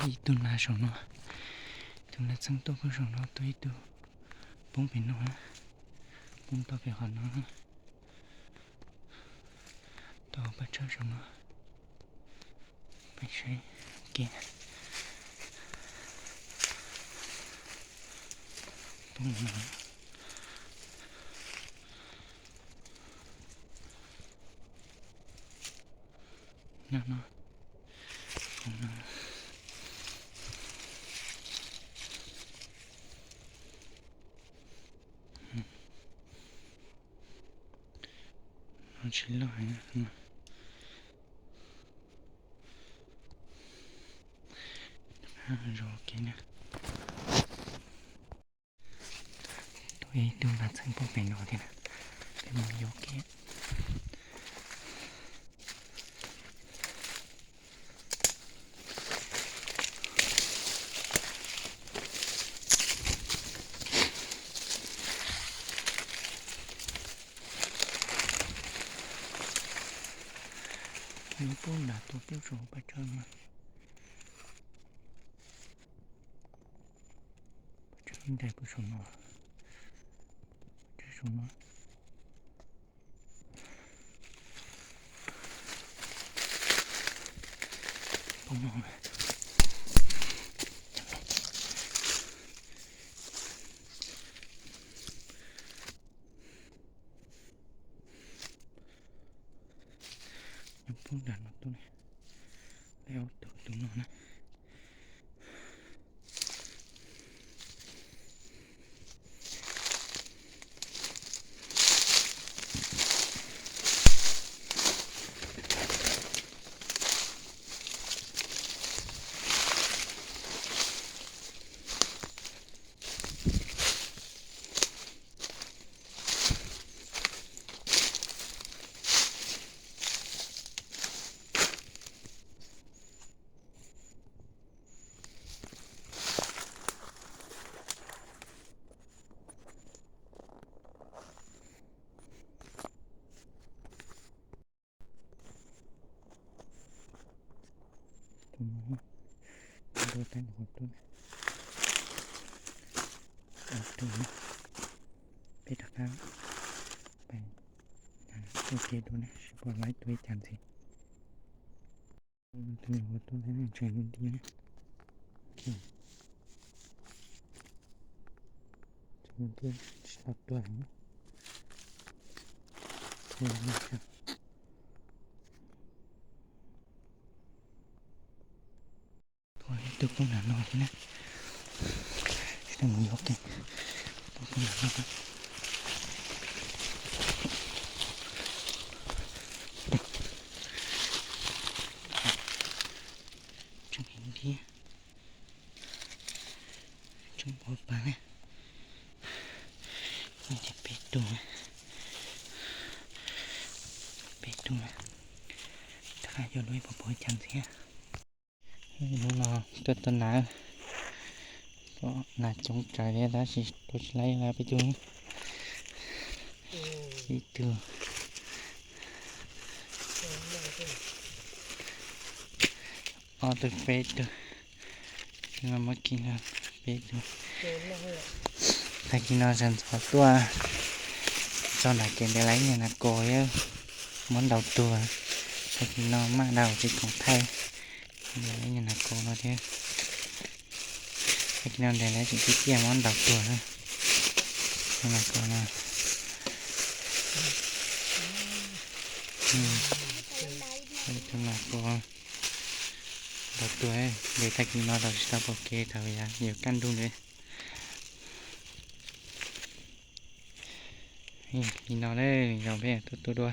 Ib tug nas saum no, tus nas txheeb tuaj poob saum no, tua ib tug poob pem no, poob tau pem qhov no, tau paj tshawb saum no. Peb saib kiag. Poob no. Nyob no. No tsis loj heev. Zov kev na. Tua ib tug nas txheeb poob pem no thiab na. Peb mus yuav kev. Yuav poob nram tua poob saum paj tshawb no. Paj tshawb nres poob saum no. Paj tshawb saum no. Poob no. Nyob poob nram no tuaj ne. Lawv ua tus tus no na. Tus no, tus no, tus no, peb rov qab ua ke dua ne, seb puas laib tua ib cas ntxiv. Tus no ua tuaj tseem nti ne. Tseem nti tsis tau tuaj heev. Tua ib tug poob nram no thiab na. Tsis tau mus yuav kiag. Tua poob nram no. Tseem heev thiab. Tseem pov pas ne. Ces peb tug, peb tug, rov qab yuav dua ib puas pov cas ntxiv. Hnub no tuaj tua nas, pom nas coob tsawv li tab sis tua tsis laib lawm peb tug. Ib tug, ob tug, peb tug. Muab kis no peb tug. Tag kis no sawv ntxov tuaj txog nram kev ntes lawv nyuag nas kos thiab muab ntaus tuag. Tag kis no maj ntaus tsis khoom thaij, ntes lawv nyuag nas kos no thiab. Tag kis no ntes lawv tseem tib tiaj muab ntaus tuag na. Nas kos no. Tus nas kos ntaus tuag, ntes tag kis no los tsis tau pom kev thaum yav yuav kaj ntug ntawd. Nim no na, yog peb tuaj tua dua.